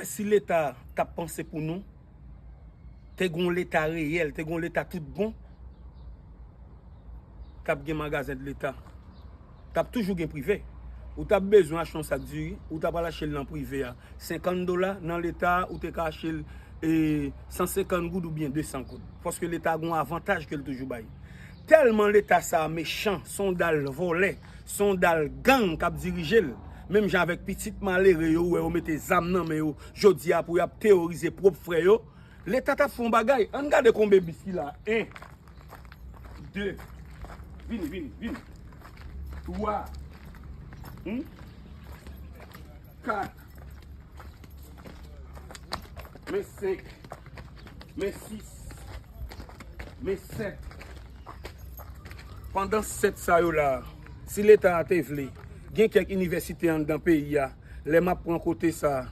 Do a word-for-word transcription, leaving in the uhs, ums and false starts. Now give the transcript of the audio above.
Si Leta t ap panse pou nou, te gen yon Leta reyèl, te gen yon Leta tout bon, t ap gen magazen de Leta. T ap toujou gen prive. Ou t ap bezwen achte yon sak diri, ou t ap al achte l nan prive a. Senkant dola, nan Leta a, ou te ka achte l e, san senkant goud oubyen de san goud. Paske Leta gen yon avantaj ke l toujou bay. Tèlman Leta sa a mechan, se yon dal vòlè, se yon dal gang k ap dirije l. Menm jan avèk pitit malere yo, ou wè yo mete zam nan men yo jodi a pou y ap teworize pwòp frè yo. Leta t ap fè yon bagay. Ann gade konbe bis ki la. En, de, vini, vini, vini. Twa, hmm? Kat, men senk, men sis, men sèt. Pandan sèt sa yo la, si Leta a te vle, gen kèk inivèsite anndan peyi a, lè m ap pran kote sa,